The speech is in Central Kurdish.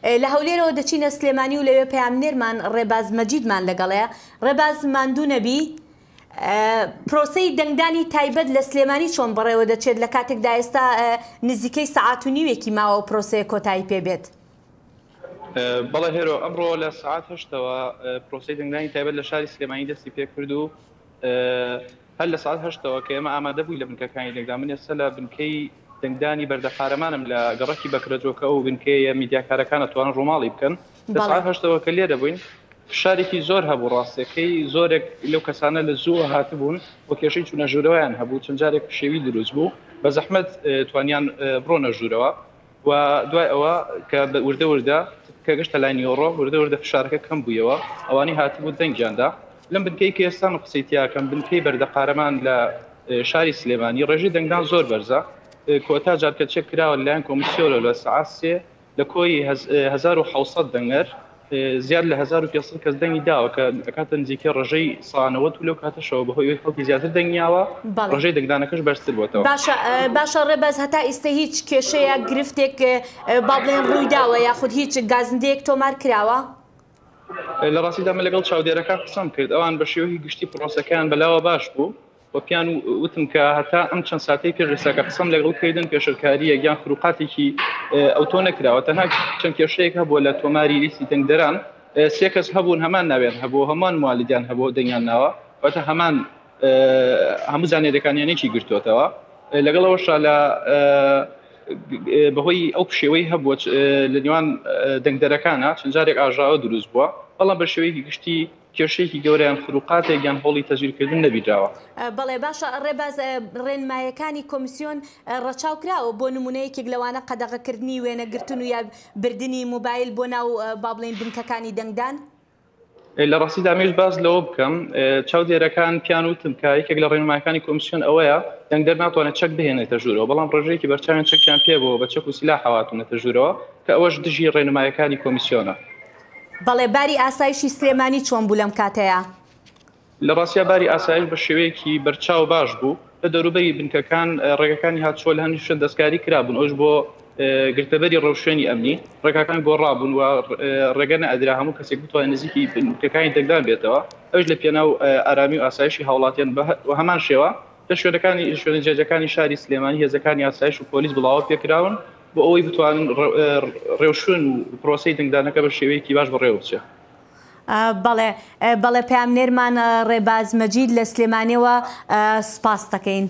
لە هەولێرەوە دەچینە سلێمانی و لەوێ پەیامنێرمان ڕێباز مەجیدمان لەگەڵەیە. ڕێباز ماندوو نەبی، پرۆسەی دەنگدانی تایبەت لە سلێمانی چۆن بەڕێوە دەچێت لە کاتێکدا ئێستا نزیکەی سەعات و نیوێکی ماوە ئەو پرۆسەیە کۆتایی پێ بێت؟ بەڵێ هێرۆ، ئەمڕۆ لە سەعات هەشتەوە پرۆسەی دەنگدانی تایبەت لە شاری سلێمانی دەستی پێکرد و هەر لە سەعات هەشتەوە کە ئێمە ئامادە بووین لە بنکەکانی دەنگدان، من ئێستا لە بنکەی دەنگدانی بەردەقارەمانم لە گەڕەکی بەکرەجۆ کە ئەو بنکەیە میدیاکارەکان ئەتوانن ڕووماڵی بکەن. لە سەعات هەشتەوە کە لێرە بووین فشارێکی زۆر هەبوو، ڕاستەکەی زۆرێک لەو کەسانە لە زووە هاتبوون و کێشەی چوونە ژوورەوەیان هەبوو، چەند جارێک پشێوی دروست بوو، بە زەحمەت توانیان بڕۆنە ژوورەوە. و دوای ئەوە کە وردە وردە کە گەشتە لای نیوەڕۆ وردە وردە فشارەکە کەم بوویەوە ئەوانەی هاتبوو دەنگیان دا لەم بنکەی کە ئێستا من قسەی تیاکەم بنکەی بەردەقارەمان لە شاری سلێمانی ڕێژەی دەنگدان زۆر بەرزە کۆتا جار کە چێک کراوە لەلایەن کۆمیسیۆنەوە لە سەعات سێ لە کۆی 1700 دەنگەر زیاد لە 1500 کەس دەنگی داوە کە ئەکاتە نزیکەی ڕێژەی 90 و لەو کاتەشەوە بەهۆی ئەوەی خەڵکی زیاتر دەنگیاوە ڕێژەی دەنگدانەکەش بەرزتر بۆتەوە. باشە باشە ڕێباز هەتا ئیستە هیچ کێشەیە گرفتێک با بڵێن ڕووی داوە یاخود هیچ گازندەیەک تۆمار کراوە؟ لە ڕاستیدا من لەگەڵ چاودێرەکان قسەم کرد ئەوان بە شێوەیەکی گشتی پرۆسەکەیان بەلاوە باش بوو و پێیان وتم کە هەتا ئەم چەند ساتەی پێش ئێستا کە قسەم لەگەڵ کردن پێشلکارییەک یان خروقاتێکی ئەوتۆ نەکراوە تەنها چەند کێشەیەک هەبووە لە تۆماری لیستی دەنگدەران سێ کەس هەبوون هەمان ناویان هەبوو هەمان موالیدیان هەبوو دەنگیان ناوە واتە هەمان هەموو زانیاریەکانیان یەکی گرتووەتەوە لەگەڵ ئەوەشا لە بەهۆی ئەو پشێوەی هەبووە لە نێوان دەنگدەرەکانە چەند جارێک ئاژاوە دروست بووە بەڵام بە شێوەیەکی گشتی کێشەیەکی گەورە یان خروقاتێک یان هەوڵی تەزویرکردن نەبینراوە. بەڵێ باشە ڕێباز ڕێنمایەکانی کۆمیسیۆن ڕەچاو کراوە بۆ نمونە یەکێک لەوانە قەدەغەکردنی وێنەگرتن و یا بردنی موبایل بۆ ناو با بڵێین بنکەکانی دەنگدان؟ لە ڕاستیدا ئەمەوێت باس لەوە بکەم چاودێرەکان پیان وتم کە یەکێک لە ڕێنمایەکانی کۆمیسیۆن ئەوەیە دەنگدەر ناتوانێت چەک بهێنێتە ژوورەوە بەڵام ڕێژەیەکی بەرچاویان چەکیان پێ بووە بە چەک و سیلاح هاتوونەتە ژوورەوە کە ئەوەش دژی ڕێنمایەکانی کۆمیسیۆنە. بەڵێ باری ئاسایشی سلێمانی چۆن بوو لەم کاتەیا؟ لە ڕاستیا باری ئاسایش بە شێوەیەکی بەرچاو باش بوو، لە دەوروبەری بنکەکان ڕێگەکانی هاتوچۆ لە هەندێک شوێن دەستکاری کرابوون، ئەوەش بۆ گرتەبەری ڕێوشوێنی ئەمنی، ڕێگاکان گۆڕابوون و ڕێگە نەئەدرا هەموو کەسێک بتوانێت نزیکی بنکەکانی دەنگدان بێتەوە، ئەویش لە پێناو ئارامی و ئاسایشی هاوڵاتیان بە هەمان شێوە لە شوێنەکانی شوێنە جیاجیاکانی شاری سلێمانی هێزەکانی ئاسایش و پۆلیس بڵاوە پێکراون بۆ ئەوەی بتوانن ڕێوشوێن و پرۆسەی دەنگدانەکە بە شێوەیەکی باش بەڕێوە بچێت. بەڵێ بەڵێ پەیامنێرمان ڕێباز مەجید لە سلێمانیەوە سپاست دەکەین.